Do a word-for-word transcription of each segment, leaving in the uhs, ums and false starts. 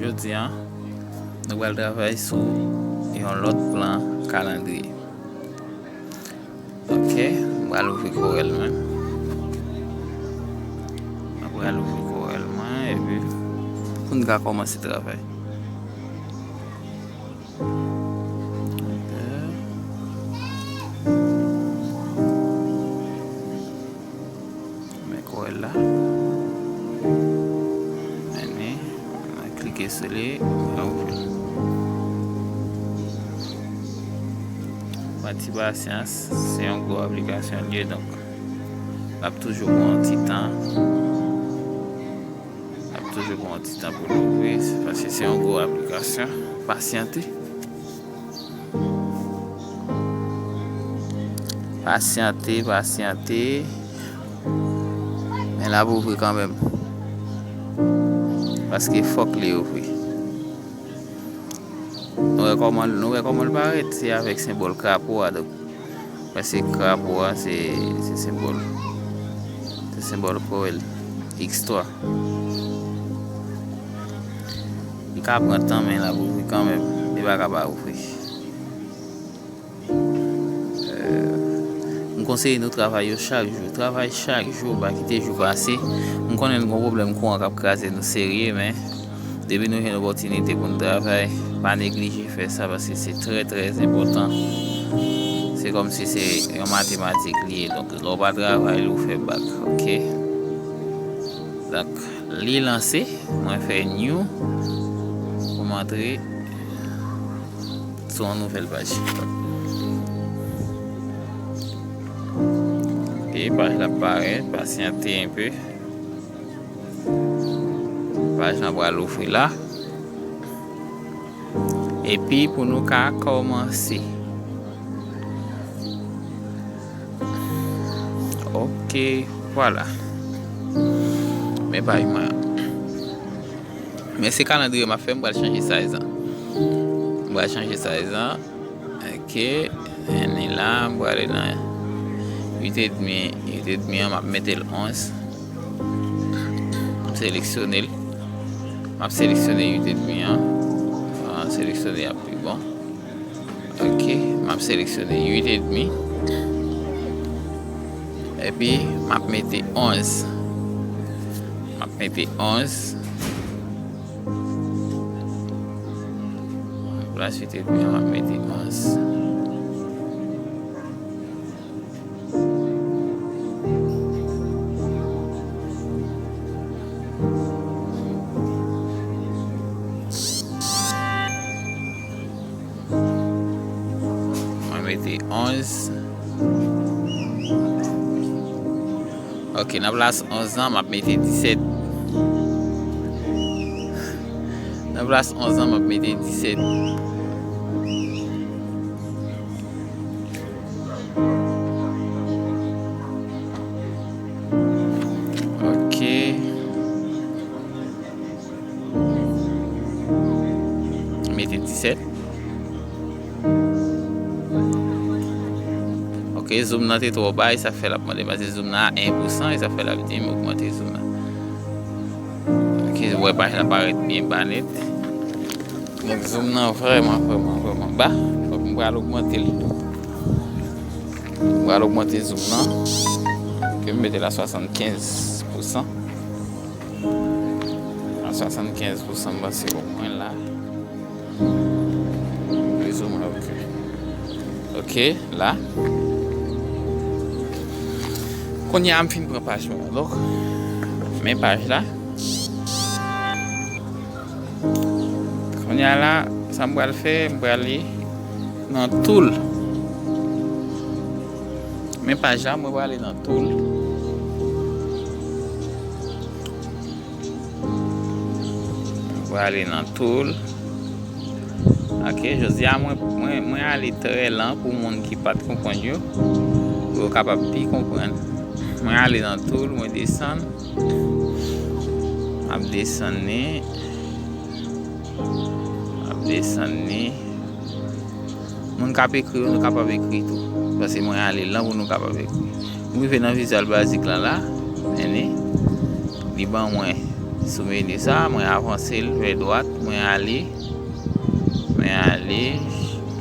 Jodi a, nou pral travay sou yon lòt plan kalandriye. Ok, m pral ouvri Corel mwen. M pral ouvri Corel mwen, epi pou n ka kòmanse travay. Ok. Men Corel la. Meni, mwen klike sou li, mwen ouvri. Pran ti pasyans, se yon gwo aplikasyon li ye, donk l ap toujou pran yon ti tan. L ap toujou pran yon ti tan pou l ouvri, paske se yon gwo aplikasyon. Pasyante. Pasyante, pasyante. Men l ap ouvri kanmenm. Paske fòk li ouvri. Nou wè kòman, nou wè kòman l parèt? Se avèk senbòl krapo a, donk. Wè, se krapo a, se, se senbòl. Se senbòl Corel X twa. Li ka pran tan, men l ap ouvri kanmenm. Li pa ka pa ouvri. Euh, m konseye nou travay yo chak jou. Travay chak jou, pa kite jou pase. M konnen n gon pwoblèm kouran k ap kraze nou serye, men depi nou jwenn opòtinite pou n travay, pa neglije fè sa, paske se trè, trè enpòtan. Se kòmsi se yon matematik li ye. Donk, lè w pa travay, ou fè bak, ok? Donk, li lanse, mwen fè new pou m antre sou yon nouvèl paj. E paj la parèt, pasyante enpe. Paj la pral ouvri la. Epi pou nou ka kòmanse. Ok, vwala. Men paj mwen an. Men se kalandriye m ap fè, m pral chanje size an. M pral chanje size an. Ok, ann la, m prale nan uit edmi, uit edmi an, m ap mete l onz. M seleksyone l. M ap seleksyone uit edmi an. Ah, seleksyone ap pi bon. Ok, m ap seleksyone uit edmi. Epi, m ap mete onz. M ap mete onz. Plas uit edmi an, m ap mete onz. Mwen mete onz. Ok, nan plas onz lan, m ap mete disèt. Nan plas onz lan, m ap mete disèt. Ok. Mete disèt. Ok, zoom nan te twò ba, e sa fè l ap mande m pase zoom nan a en pousan, e sa fè l ap di m ogmante zoom nan. Ok, w wè paj la parèt byen ba nèt. Donk, zoom nan vrèman, vrèman, vrèman ba. Fòk m pral ogmante l. M pral ogmante zoom nan. Ok, m mete l a swasannkenz pousan. A swasannkenz pousan, m panse omwen la. Plizoumwen, ok. Ok, la. Kounye a, m fin pran paj mwen an. Donk, men paj la. Kounye a la, sa m pral fè, m prale nan tool. Men paj la, mwen prale nan tool. Mwen prale nan tool. Ok, jodi a, mwen, mwen, mwen ale trè lan pou moun ki pa t konprann yo, pou yo kapab pi konprann. Mwen ale nan tool, mwen desann. M ap desann li. M ap desann li. Moun k ap ekri yo, nou kapab ekri tou. Paske mwen ale lan pou nou kapab ekri. M rive nan Visual Basic lan la, men li, li ban mwen Sou meni sa, mwen avanse l vè dwat, mwen ale, mwen ale,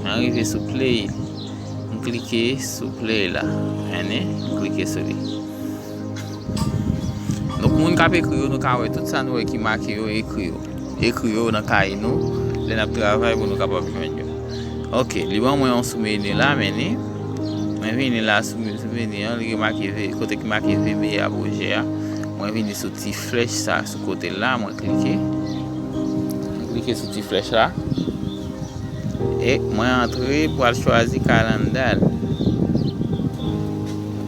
mwen rive sou play. M klike sou play la. Mennen, m klike sou li. Donk, moun k ap ekri yo, nou ka wè tout sa nou wè ki make yo, ekri yo. Ekri yo nan kaye nou, lè n ap travay pou nou kapab jwenn yo. Ok, li ban mwen yon sou meni la, mennen. Mwen vini la sou, sou meni an, li make ve-, kote ki make V B A pwojè a. Mwen vini sou ti flèch sa sou kote l la, mwen klike. Mwen klike sou ti flèch la. E mwen antre pou al chwazi kalandal.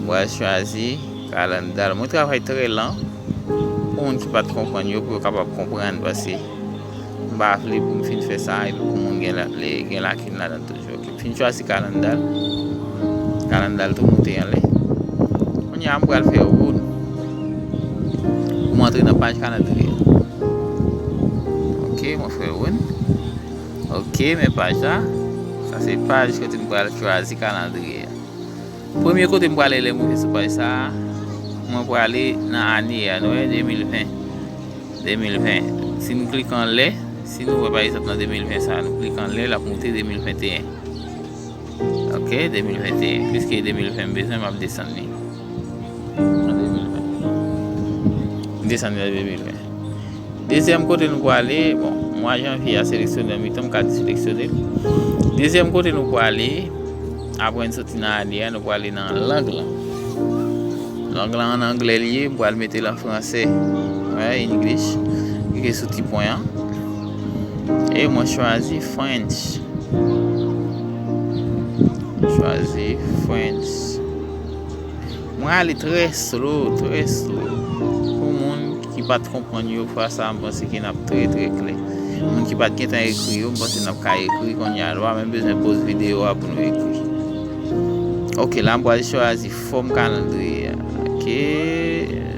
Mwen al chwazi kalandal. Mwen travay trè lan pou moun ki pa t konprann yo, pou yo kapab konprann, paske m pa vle pou m fin fè sa epi pou moun gen la, le, gen lakin ladan toujou. Ok, m fin chwazi kalandal. Kalandal tou moute anlè. Kounye a, m pral fè woun pou m antre nan paj kalandriye. Ok, mwen fè woun. Ok, men paj la. Sa se paj kote m pral chwazi kalandriye a. Premye kote m prale lè m rive sou paj sa a, mwen prale nan ane a, nou wè, de mil ven. De mil ven. Si nou klike anlè, si nou wè pa egzanp nan de mil ven sa a, nou klike anlè, l ap moute de mil venteyen. Ok, de mil venteyen. Piske de mil ven m bezwen, m ap desann li. An de mil ven. M desann li an de mil ven. Dezyèm kote nou prale, bon, mwa janvye a seleksyone nan mitan, m ka deseleksyone l. Dezyèm kote nou prale, apre n soti nan ane a, nou prale nan lang lan. Lang lan an anglè li ye, m pral mete l an franse. Wè, English. Klike sou ti pwen an. E mwen chwazi French. Chwazi French. Mwen ale trè slow, trè slow. Pou moun ki pa t konprann yo, fwa sa a, m panse ke n ap trè, trè klè. Moun ki pa t gentan ekri yo, m panse n ap ka ekri kounye a. Nou pa menm bezwen poz videyo a pou nou ekri. Ok, la m pral chwazi fòm kalandriye a. Ok,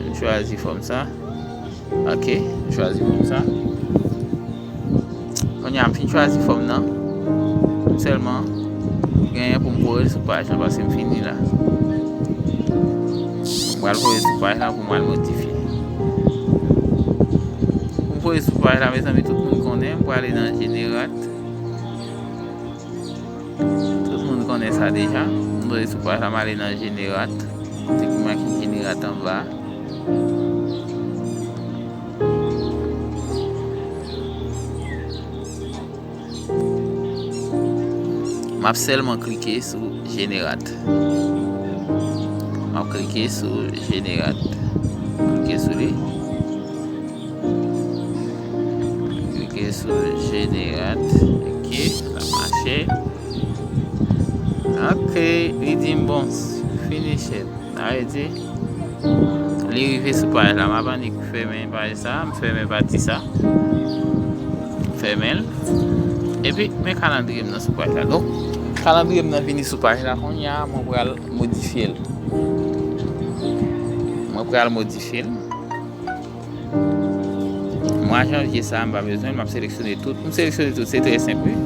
m chwazi fòm sa. Ok, m chwazi fòm sa. Kounye a, m fin chwazi fòm nan. M sèlman genyen pou m voye l sou paj la, paske m fini la. M pral voye l sou paj la pou m al modifye. Pou m voye l sou paj la, mezanmi, tout moun konnen, m prale nan jenerat. Tout moun konnen sa deja. M voye l sou paj la, m ale nan jenerat. Kote ki make jenerat anba. M ap sèlman klike sou jenerat. M ap klike sou jenerat. Klike sou li. Klike sou jenerat. Ok, l ap mache. Ok, li di m bon, finish it. Sa vle di, li rive sou paj la. M ap annik fèmen paj sa, m fèmen pati sa. M fèmen l. Epi, men kalandriye m nan sou paj la. Donk, kalandriye m nan vini sou paj la. Kounye a, mwen pral modifye l. Mwen pral modifye l. Mwa janvye sa a, m pa bezwen l, m ap seleksyone tout. Pou m seleksyone tout, se trè senp, wi. M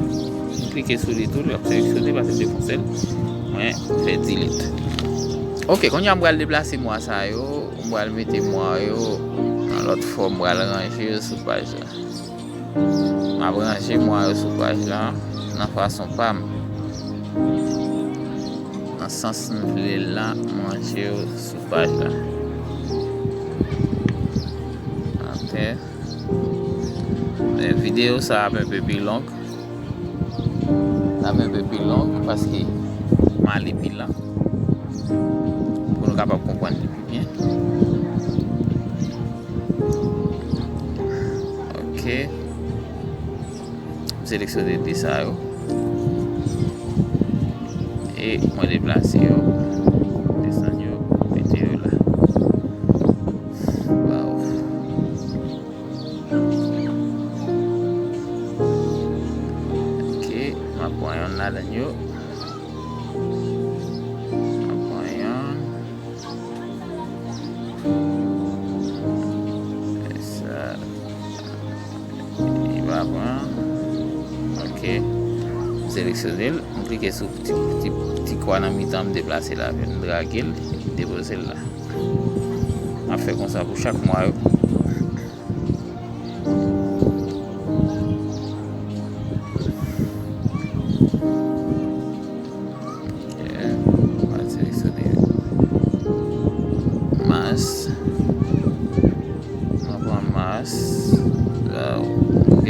klike sou li tou, l ap seleksyone, paske m te fè yon sèl. Mwen fè delete. Ok, kounye a m pral deplase mwa sa yo, m pral mete mwa yo nan lòt fòm, m pral ranje yo sou paj la. M ap ranje mwa yo sou paj la nan fason pa m. Nan sans m vle l la, m ranje yo sou paj la. Ok. Men videyo sa ap enpe pi long. L ap enpe pi long paske m ale pi lan. Pou nou kapab konprann li pi byen. Ok. M seleksyone de sa yo. E mwen deplase yo. Desann yo, mete yo la. Waw. Ok, m ap pran yonn ladan yo. M ap pran yonn. Fè sa. Li pa pran. Ok. M seleksyone l. M klike sou ti, ti, ti kwa nan mitan, m deplase l avè l. M drage l, m depoze l la. M ap fè konsa pou chak mwa yo.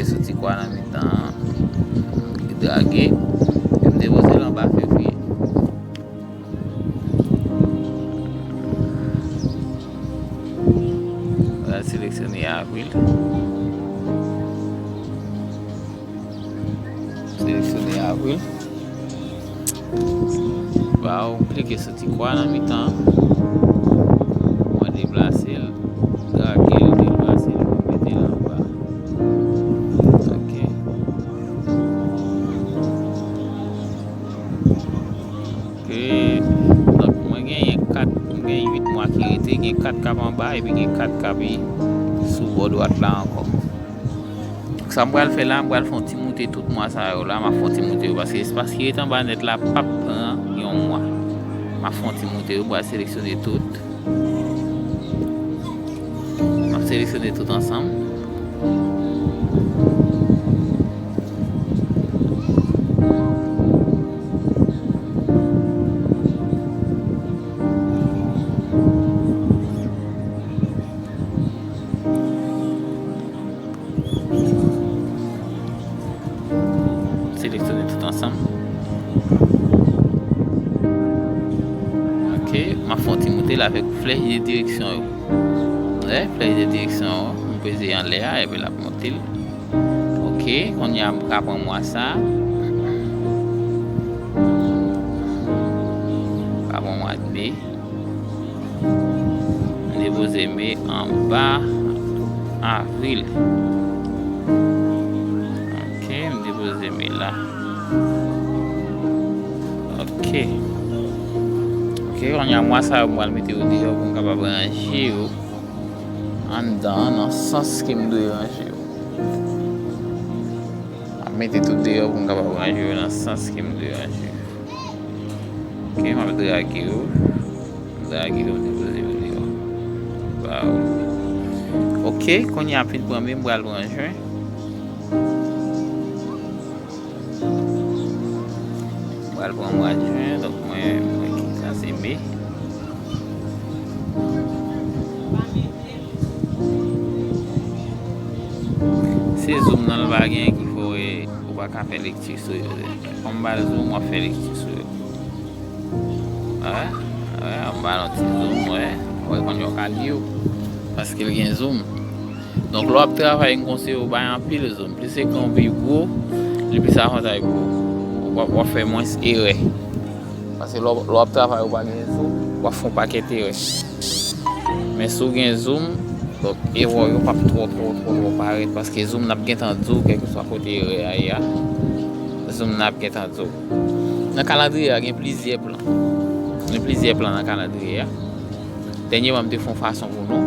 Soti kwa nan mitan an, li drage, epi m depoze l anba fevriye. Mwen seleksyone avril. Seleksyone avril. Ba ou klike sou ti kwa nan mitan an. Mwen deplase l, drage l, deplase l pou mete l anba. Ok. Ok. Donk, mwen genyen kat, mwen gen uit mwa ki rete, gen kat k ap anba, epi gen kat k ap sou bò dwat la ankò. Sa m pral fè la, m pral fè yon ti moute tout mwa sa yo la, m ap fè yon ti moute yo, paske espas ki ret anba nèt la p ap pran yon mwa. M ap fè yon ti moute yo, m pral seleksyone tout. M ap seleksyone tout ansanm. Seleksyone tout ansanm. Ok, m ap fè yon ti moute l avèk flèch de direksyon yo. Wè, flèch de direksyon yo, m peze anlè a, epi l ap monte l. Ok, kounye a m ka pran mwa sa. M ka pran mwa de. M depoze me anba avril. Ok, m depoze me la. Ok. Ok, kounye a mwa sa yo, m pral mete yo deyò pou m kapab ranje yo anndan an nan sans ke m dwe ranje yo. M ap mete tout deyò pou m kapab ranje yo nan sans ke m dwe ranje yo. Ok, m ap drage yo. M drage yo, m depoze yo deyò. Ba ou. Ok, kounye a m fin pran me, m pral pran jen. M pral pran mwa jen, donk mwen, mwen ki sa se me. Se zoom nan l pa gen ki fè w, ou pa ka fè lekti sou yo. Kòm m ba l zoom, w ap fè lekti sou yo. Wè, wè, m ba l yon ti zoom, wè. Wè, kounye a w ka li yo. Paske l gen zoom. Donk, lè w ap travay, m konseye w bay anpil zoom. Plis ekran w pi gwo, li plis avantaj pou ou. W ap, w ap fè mwens erè. Paske lè w, lè w ap travay, ou pa gen zoom, w ap fè yon pakèt erè. Men si w gen zoom, donk, erè w yo p ap twò, twò, twò, twò parèt, paske zoom nan ap gentan di w kèlkeswa kote erè a ye a. Zoom nan ap gentan di w. Nan kalandriye a, gen plizyè plan. Gen plizyè plan nan kalandriye a. Dènyèman, m te fè yon fason pou nou.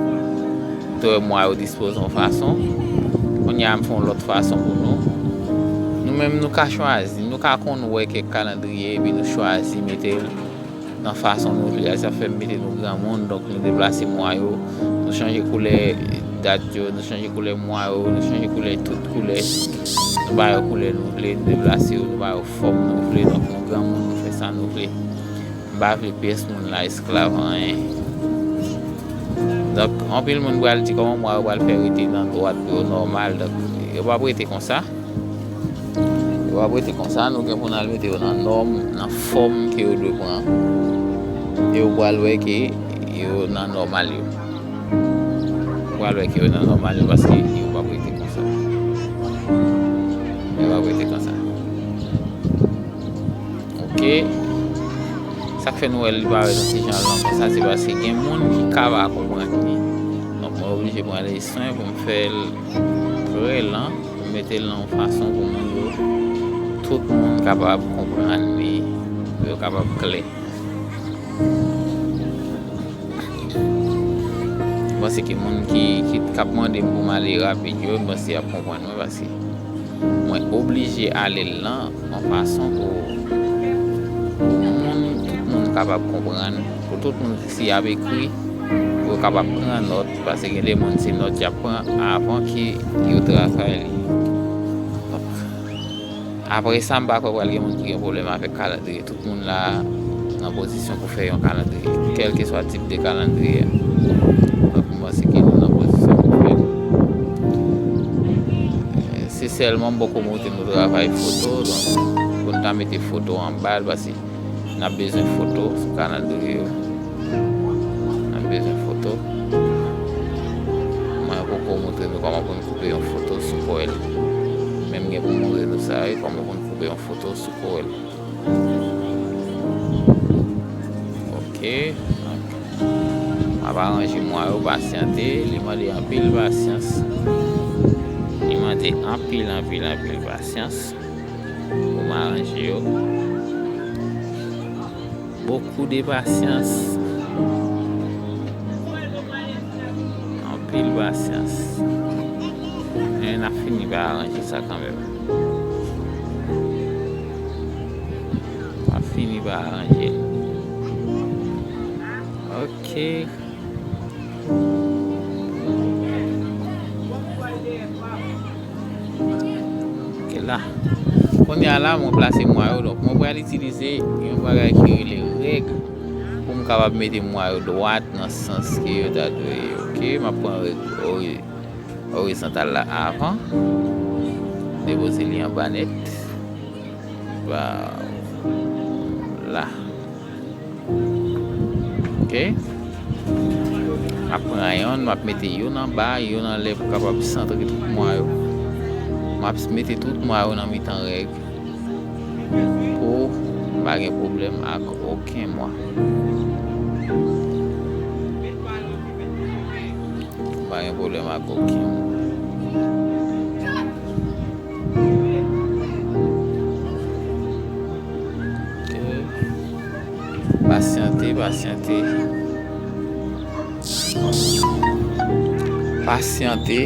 M te wè mwa yo dispoze yon fason. Kounye a, m fè yon lòt fason pou nou. Nou menm, nou ka chwazi. Nou ka konn wè kèk kalandriye, epi nou chwazi mete l nan fason nou vle a. Sa fè m mete nou granmoun, donk nou deplase mwa yo, nou chanje koulè dat yo, nou chanje koulè mwa yo, nou chanje koulè tout koulè. Nou ba yo koulè nou vle, nou deplase yo, nou ba yo fòm nou vle, donk nou granmoun, nou fè sa nou vle. M pa vle pyès moun la esklav anyen. Donk, anpil moun pral di kòman mwa yo pral fè rete nan dwat pou yo nòmal. Donk, yo p ap rete konsa. Yo p ap rete konsa, nou gen pou n al mete yo nan nòm, nan fòm ke yo dwe pran. E yo pral wè ke yo nan nòmal yo. Ou pral wè ke yo nan nòmal yo, paske yo p ap rete konsa. Yo p ap rete konsa. Ok. Sa k fè nou wè li parèt yon ti jan long konsa, se paske gen moun ki ka pa konprann li. Donk, mwen oblije pran le swen pou m fè l trè lan, pou m mete l nan yon fason pou moun yo, tout moun kapab konprann li, pou yo kapab klè. M panse ke moun ki, ki, k ap mande m pou m ale rapid yo, m panse y ap konprann mwen, paske mwen oblije ale l lan yon fason pou, pou moun, tout moun kapab konprann, pou tout moun, si y ap ekri, pou yo kapab pran nòt, paske gen de moun se nòt y ap pran avan ke yo travay li. Donk, apre sa, m pa kwè pral gen moun ki gen pwoblèm avèk kalandriye. Tout moun la nan pozisyon pou fè yon kalandriye, kèlkeswa tip de kalandriye. Donk, m panse ke nou nan pozisyon pou fè l. Se Sèlman m poko montre nou travay foto, donk pou n ta mete foto anba l, paske n ap bezwen foto sou kanal de yo. N ap bezwen foto. Mwen poko montre nou kòman pou n koupe yon foto sou kò l. Men m gen pou montre nou sa, wi, kòman pou n koupe yon foto sou kò l. Ok. M ap aranje mwa yo, pasyante. Li mande anpil pasyans. Li mande anpil, anpil, anpil pasyans pou m aranje yo. Beaucoup de patience. Anpil pasyans. Men n ap fini pa aranje sa kanmenm. N ap fini pa aranje l. Ok. Ok la. Kounye a la, mwen plase mwa yo, donk mwen pral itilize yon bagay ki rele règ pou m kapab mete mwa yo dwat nan sans ke yo ta dwe ye. Ok, m ap pran règ ori-, orizontal la avan. Depoze li anba nèt. Ba, la. Ok. M ap pran yonn, m ap mete yonn anba, yonn anlè pou kapab santre tout mwa yo. M ap mete tout mwa yo nan mitan règ pou m pa gen pwoblèm ak okenn mwa. M pa gen pwoblèm ak okenn mwa. Ok. Pasyante, pasyante. Pasyante.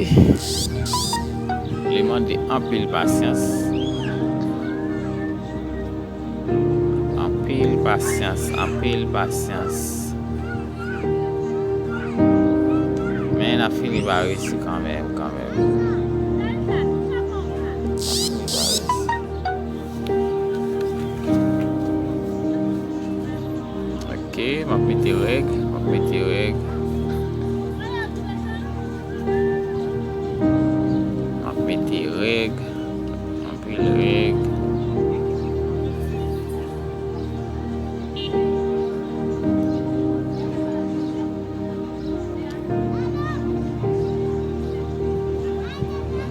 Li mande anpil pasyans. Anpil pasyans, anpil pasyans. Men n ap fini pa resi kanmenm, kanmenm. N ap fini pa resi. Ok, m ap mete règ, m ap mete règ. M ap mete règ, anpil règ.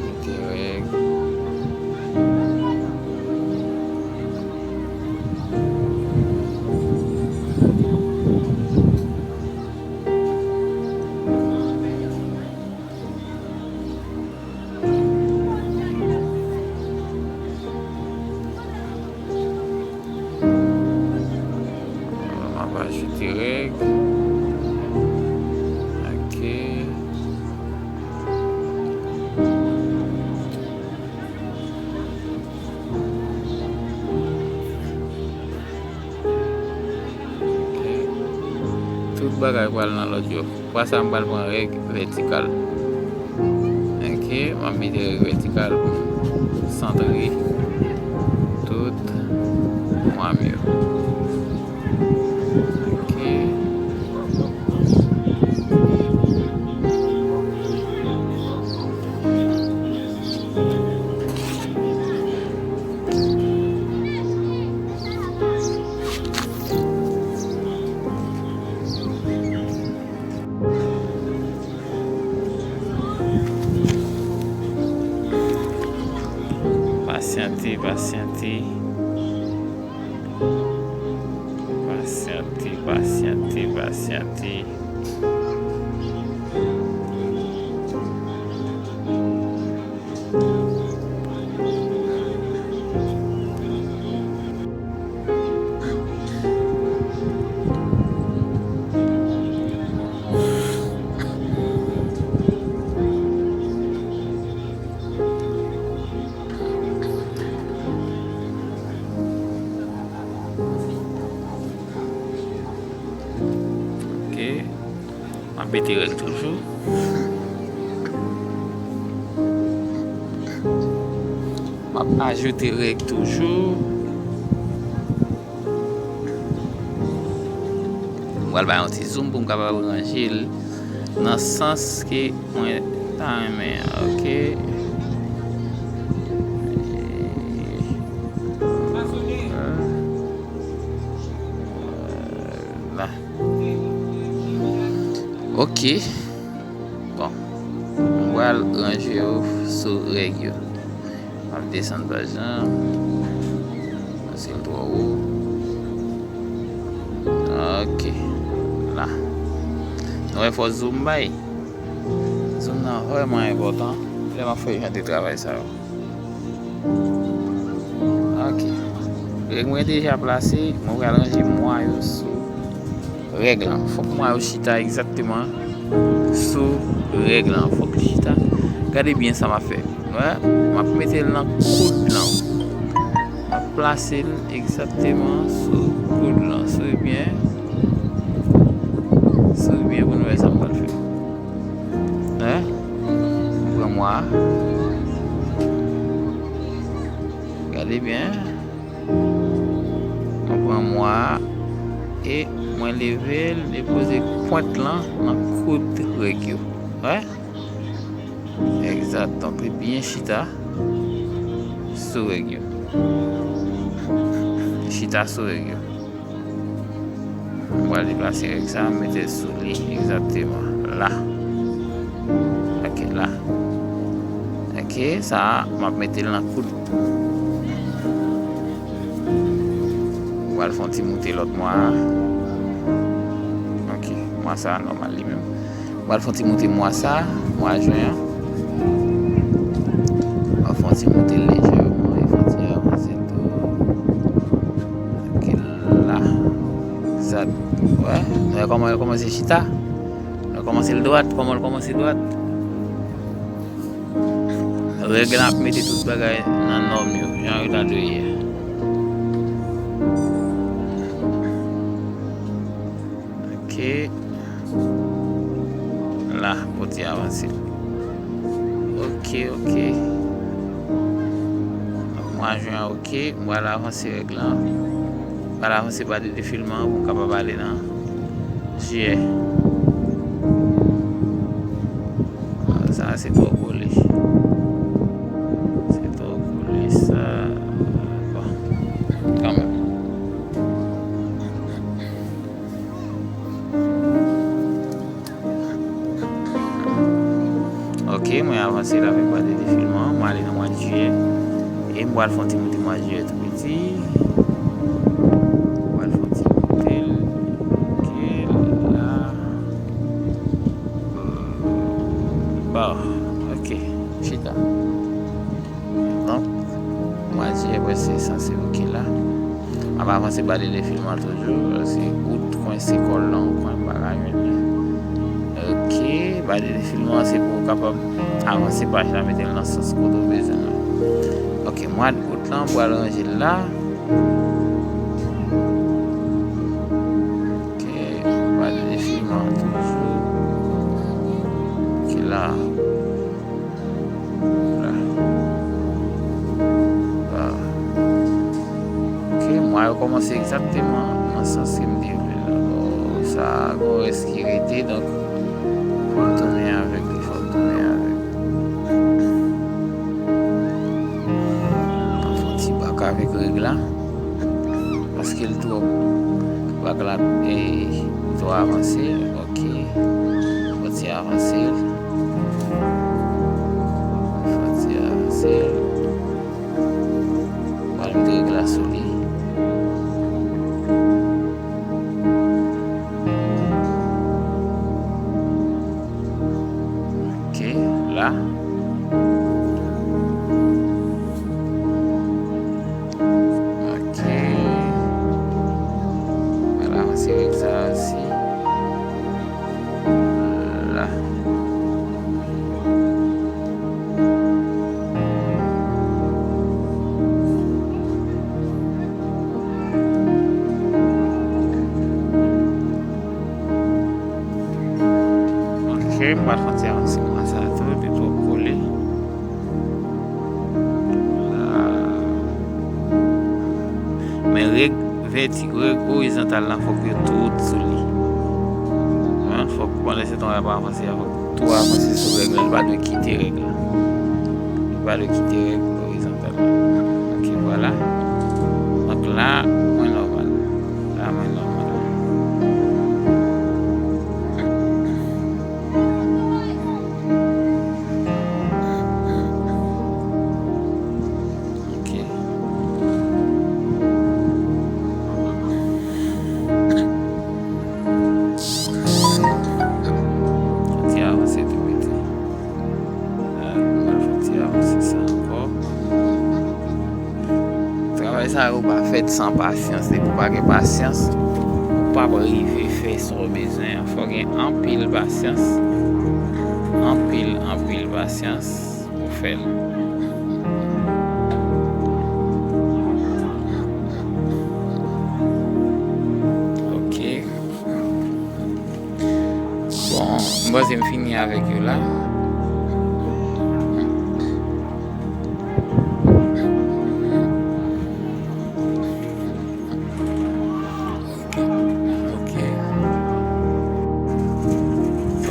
Mete règ. M ap ajoute règ. Ok. Ok. Tout bagay pral nan lòd yo. Fwa sa, m pral pran règ vètikal. Ok, m ap mete règ vètikal pou m santre tout mwa m yo. Ok. Pasyante, pasyante. Pasyante, pasyante, pasyante. Ok. M ap mete règ toujou. M ap ajoute règ toujou. M pral bay yon ti zoom pou m kapab ranje l nan sans ke mwen ta renmen an, ok. Ok. Bon. M pral ranje yo sou règ yo. M ap desann paj lan. Paske l twò wo. Ok. La. Nou wè fò zoom bay. Zoom nan vrèman enpòtan lè m ap fè jan de travay sa yo. Ok. Règ mwen deja plase, mwen pral ranje mwa yo sou règ lan. Fòk mwa yo chita egzakteman sou règ lan. Fòk li chita. Gade byen sa m ap fè. Wè, m ap mete l nan koud lan. M ap plase l egzakteman sou koud lan. Swiv byen. Swiv byen pou n wè sa m pral fè. Wè, m pran mwa a. Gade byen. Mwen pran mwa a e mwen leve l, depoze pwent lan nan koud règ yo. Wè? Egzat. Donk, li byen chita sou règ yo. Chita sou règ yo. Mwen pral deplase règ sa, mete l sou li, egzakteman. La. Ok, la. Ok, sa a, m ap mete l nan koud. Mwen pral fè yon ti moute lòt mwa a. Ok, mwa sa a nòmal li menm. Mwen pral fè yon ti moute mwa sa, mwa jen an. Mwen fè yon ti moute l lejèman, e fè yon ti avanse l tou. Ok, la. Egzat. Wè, nou wè kòman l kòmanse chita? Nou kòmanse l dwat, kòman l kòmanse dwat? Règ la ap mete tout bagay nan nòm yo, jan yo ta dwe ye. Ok. La, pou ti avanse. Ok, ok. Mwa jen an, ok. Mwa la avanse règ lan. Pral avanse pa de defilman pou m kapab ale nan jiyè. Sa a se twò kole. Se twò kole sa. Bon, kanmenm. Ok, mwen avanse l avèk pa de defilman. Mwen ale nan mwa jiyè. E m pral fè yon ti moute mwa jiyè tou piti. Mwen pral fè yon ti moute l. Ok, la. Bon, ok. Chita. Donk, mwa jiyè prèske sanse ok la. M ap avanse ba de defilman toujou, se out kwense kò l nan yon kwen, m pa ka jwenn li. Ok, ba de defilman se pou w kapab avanse paj la, mete l nan sans kote w bezwen l. Ok, mwa out lan, m pral ranje l la. Ok, ba de defilman toujou. Ok, la. La. La. Ok, mwa yo kòmanse egzakteman nan sans ke m te vle la. Bon, sa a, gon rès ki rete, donk, fò m tounen avèk li, fò m tounen avèk. Fò m fè yon ti bak avèk règ la. Paske l twò, bak la, e, twò avanse. Ok. Fò ti avanse l. Fò ti avanse l. Mwen mete règ la sou li. Ok, la. Ok. Mwen avanse règ sa a osi. La. Ok, m pral fè yon ti avanse mwa sa a tou, li twò kole. La. Men règ vèti-, règ orizontal la, fòk yo tout sou li. Hein, fòk, pandan se tan w ap avanse a, fòk tou avanse sou règ la, li pa dwe kite règ la. Li pa dwe kite règ orizontal la. Ok, vwala. Donk la, mwen nòmal. La, mwen nòmal. Sa yo pa fèt san pasyans. Depi w pa gen pasyans, ou p ap rive fè sa w bezwen an. Fò w gen anpil pasyans, anpil, anpil pasyans pou w fè l. Ok. Bon, m panse m fini avèk yo la. Ok.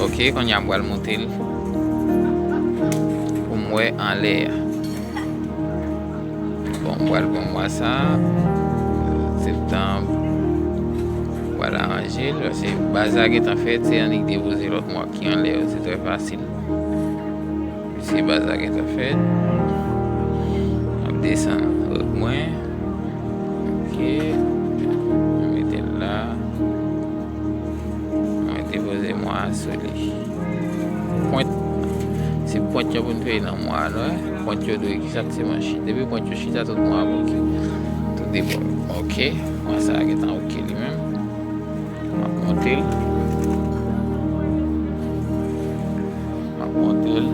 Ok, kounye a m pral monte l pou m wè anlè a. Bon, m pral pran mwa sa, septanm, m pral aranje l, paske baz la gentan fèt, se annik depoze lòt mwa ki anlè yo, se trè fasil. Se baz la gentan fèt. M ap desann règ mwen. Ok. M mete l la. Mwen depoze mwa a sou li. Pwent. Se pwent yo pou n peye nan mwa a, non? Pwent yo dwe, kisa k se manch? Depi pwent yo chita, tout mwa a bouke. Tout depo. Ok. Mwa sa a gentan ok li menm. M ap monte l. M ap monte l.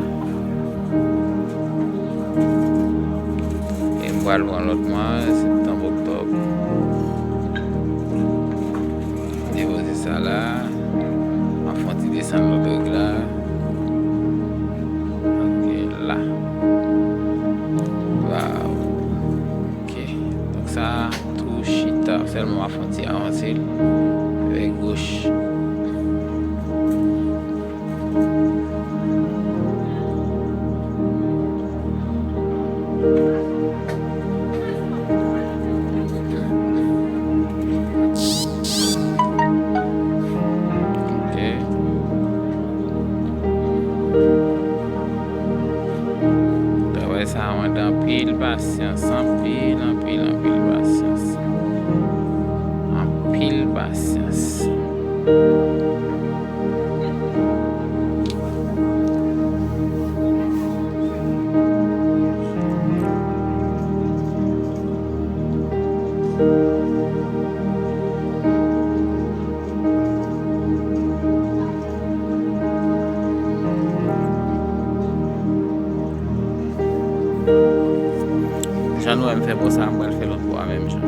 E m pral pran lòt mwa, septanm, oktòb. Depoze sa la. M ap fè yon ti desann lòt règ la. Ok, la. Waw. Ok. Donk sa tou chita. Sèlman m ap fè yon ti avanse l. Avèk goch. Ok. Travay sa a mande anpil pasyans, anpil, anpil, anpil pasyans. Anpil pasyans. Jan nou wè m fè bò sa a, m pral fè lòt bò a menm jan.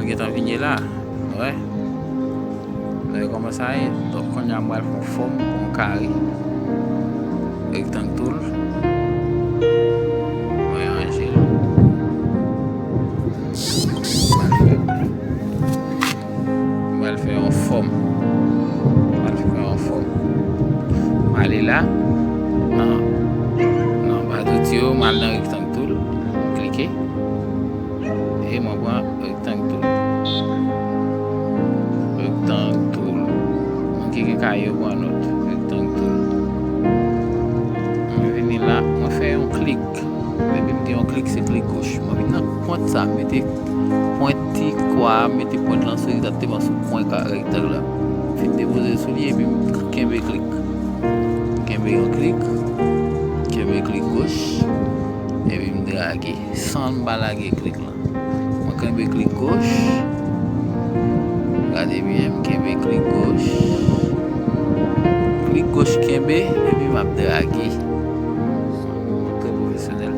Gentan vin ye la. Wè. Wè kòman sa ye. Donk, kounye a, m pral fè yon fòm pou yon kare. Rectangle tool. Mwen ranje l. M pral fè, m pral fè yon fòm. M pral fè yon fòm. M ale la. Nan, nan ba zouti yo, m al nan rectangle tool. Klike. E mwen pran rectangle tool. Rectangle tool. Moun ki gen kay yo pran nòt. Rectangle tool. Mwen vini la, mwen fè yon klik. Depi m di yon klik, se klik goch. Mwen vin nan pwent sa, mete pwent ti kwa, mete pwent lan sou egzakteman sou kwen ka rektang la. Fin depoze sou li, epi m kenbe klik. Kenbe yon klik. Kenbe klik goch. Epi m drage. San m pa lage klik lan. Mwen kenbe klik goch. Gade byen, m kenbe klik goch. Klik goch kenbe, epi m ap drage. Mwen trè pwofesyonèl.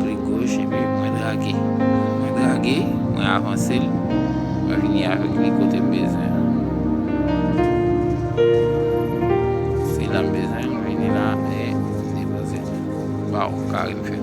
Klik goch, epi mwen drage. Mwen drage, mwen avanse l. Mwen vini avèk li kote m bezwen. Se la m bezwen, mwen vini la, e depoze. Waw, kare m fè.